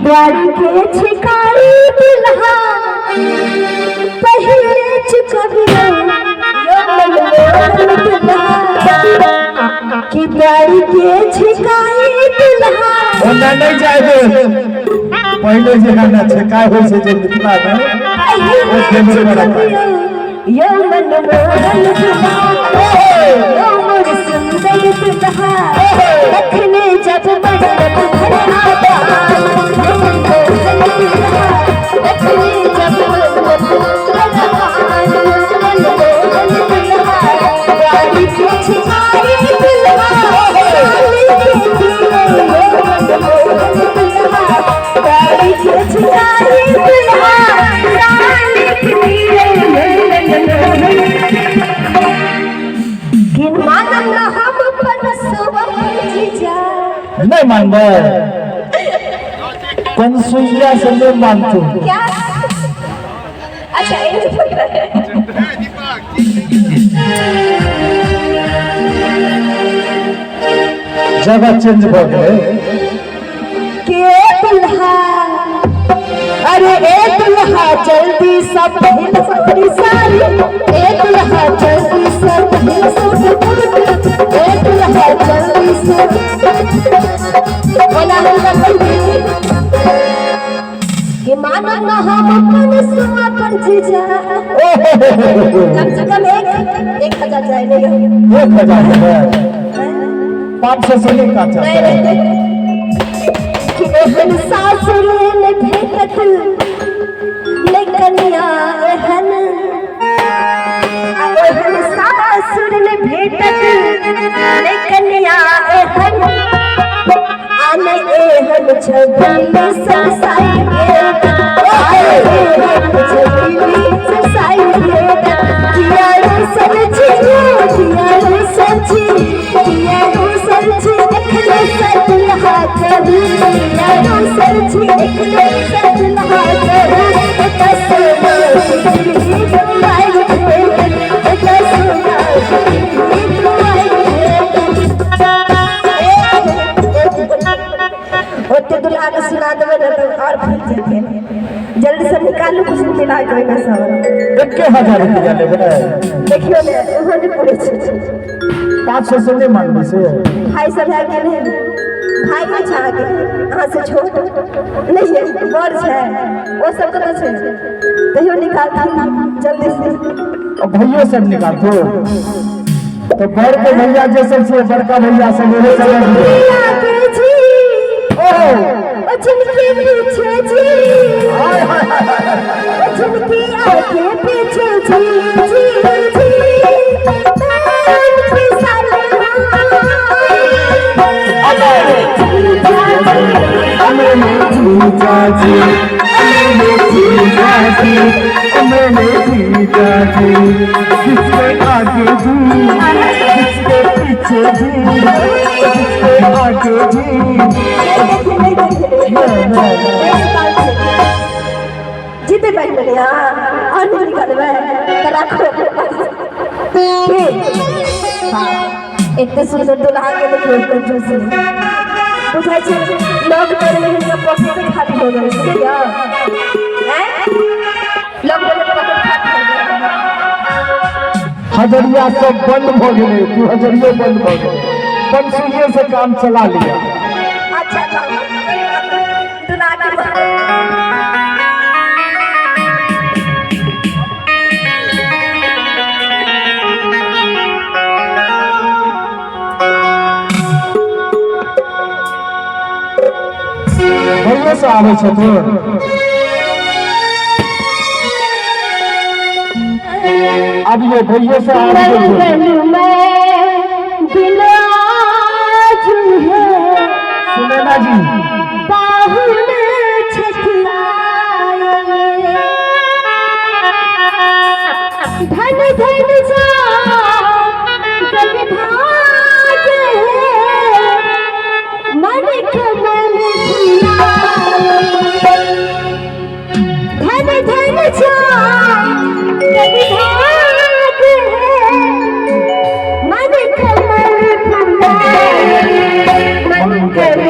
गाड़ी के छिकारी दुल्हा पहिले चुकबियो यो मनमोहन दुल्हा कि गाड़ी के छिकारी दुल्हा। ओना नहि जाय दे, पहिले जे है ना छेकाय होइ छै जे मिथिला मे, ओ पहिले देबे बड़ा पाइ। चुकबियो यो मनमोहन दुल्हा, यो मोर सुंदर दुल्हा, तखने जब मंडप भर आता, यो मनमोहन दुल्हा, तखने जब मंडप भर आता, मनमोहन दुल्हा, गाड़ी के छिकारी दुल्हा, साली के दिए, यो मनमोहन दुल्हा, गाड़ी के छिकारी दुल्हा, साली के दिए, यो मनमोहन। किन मानब न हम अपन सुबह जीजा। नहि मानबै, कंसुइया से नहि मानतू। क्या? अच्छा, ये पकड़ा है। जगह चेंज भऽ गेलै। के दुल्हा, अरे ए दुल्हा जल्दी सब पहिन साड़ी साड़ी, ए दुल्हा जल्दी सब पहिन सूट बूट, ए दुल्हा जल्दी से। ओना हुनका कहि कि मानब न हम अपन सुआ पर जीजा, कम से कम 1,000 जाए नहीं। 1000 देबै? 500 से नहि काज नहीं। चलतै? नहीं, कि एहन सासुर ने भेटत ने कन्या एहन, आ एहन सासुर ने भेटत ने कन्या एहन, आ ने एहन छबीली संसार भेटत, आ ने एहन छबीली संसार भेटत। किया रूसल छी, किया रूसल छी, किया रूसल छी एखने से दुल्हा करू, किया रूसल छी एखने से दुल्हा करू, एतऽ सोना दुआरि भेटत, एतऽ सोना दुआरि भेटत। ओते दुल्हा के सुना देबै ने तऽ आओर फूल जेथिन। जल्दी से निकालू कुछ मिला के ओहिमे सब। 1000 रुपया लेबै? देखियौ ने, ओहो नहि पूरे छै। 500 से नहि मानबै से? भाई सब भए गेल है? भाई नहि छै अहाँके? अहाँ से छोट नहि है, बड़ छै? ओ सब कतऽ छै? तैयो निकालथिन जल्दी से। और भैयो सब निकालतो तो बड़ के भैया जे सब छै, बड़का भैया सब, ओहो सब आबि गेल। आगे जी। ओहो। ओ जिनके पीछे जी। हाय हाय हाय हाय। ओ जिनके आगे पीछे जी जी जी, उनके साले। जीजा जी, जीजा जी, मेरे जीजा जी, जिसके आगे भी जिसके पीछे भी, जिसके आगे भी। जीते बैठ बने और नहीं निकालबै तऽ राखो अपने पास की। हाँ, एते सुंदर दुल्हा के देखियौ, कंजूसी बुझाइ छै। लॉकडाउन में हिनका पॉकेट खाली हो गेल छै या हैं, लॉकडाउन में पॉकेट खाली हो गेल। हजरिया सब बंद भऽ गेलै, दू हजरियो बंद भऽ गेलै, पंसुइये से काम चला लिया। अच्छा अच्छा, दुल्हा के भैयो से आबै छथुन। आबियो, भैयो से आबि गेलखुन। मंगल में दिन आज है। सुनैना जी। पाहुन छथि आए, धन धन जा भाग है, मन कमल फुलाए, धन धन जा भाग है, मन कमल फुलाए, मंगल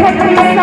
मंगल में